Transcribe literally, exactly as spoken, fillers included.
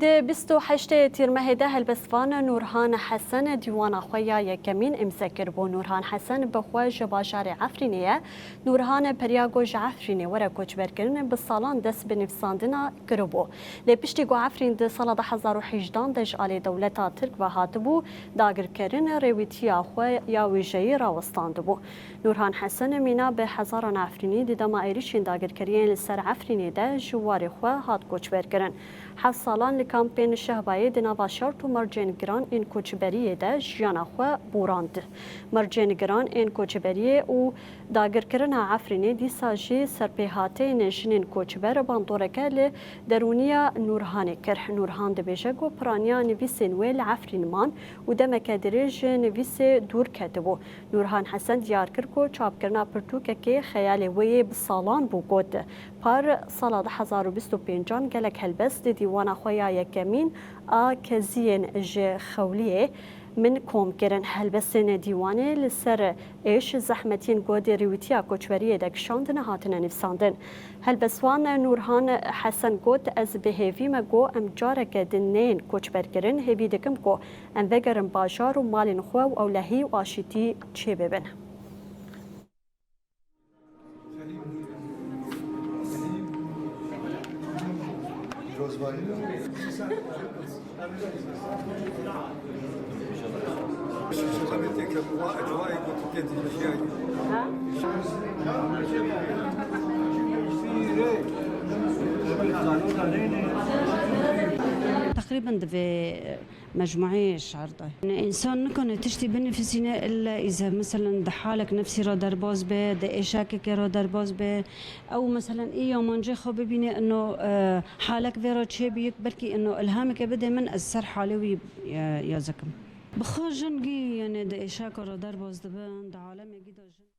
Di bîst û heştê Tîrmehê de helbestvan Nûrhan Hesen dîwana xwe ya yekemîn îmze kiribû. Nûrhan Hesen bi xwe ji bajarê Efrînê ye. Nûrhan periya ku ji Efrînê were koçberkirin, bi salan dest bi nivîsandina kiribû. Lê piştî ku Efrîn di sala du hezar û hejdan de ji alî dewleta Tirk ve hatibû dagirkirin, rêwîtiya xwe ya wêjeyî rawestandibû. Nûrhan Hesen mîna bi hezaran Efrînî di dema êrîşên dagirkeriyên li ser Efrînê de ji warê xwe hat koçberkirin. Heft salan li kampên Şehbayê di nava şert û mercên giran ên koçberiyê de jiyana xwe borand. Mercên giran ên koçberiyê û dagirkirina Efrînê dîsa jî serpêhateyên jinên koçber bandoreke li derûniya Nûrhanê kir. Nûrhan dibêje ku piraniya nivîsên wê li Efrîn man û demeke dirêj ji nivîsê dûr ketibû. Nûrhan Hesen diyar kir ku çapkirina pirtûkekê xeyalê wê yê bi salan bû, got, Par sala du hezar û bîst û pêncan gelek helbest di dîwana xwe ya yekemîn a keziyên ji Xewliyê min kom kirin. Helbestên dîwanê li ser êş, zehmetiyên ku di rêwîtiya koçberiyê de kişandine hatine nivîsandin. Helbestvan Nûrhan Hesen got, Ez bi hêvî me ku em careke din neyên koçberkirin, hêvî dikim ku em vegerin bajar û malên xwe û ewlehî û aşîtî çêbibin. Teqrîben divê mecmueyê şer de. Yanî însan nikane tiştî binivîsîne ille îze, meselen di halek nefsî re derbas be, di êşakekê re derbas be. Ew meselen î yamancê xwe bibîne, ino, e, halek vê re çêbûyik, belkî ino ilhameke bide min, ez ser halê wî, e, yazê kim. Bi xwe jin gî, yanî di êşaka re derbas dibin, di alemekî de jin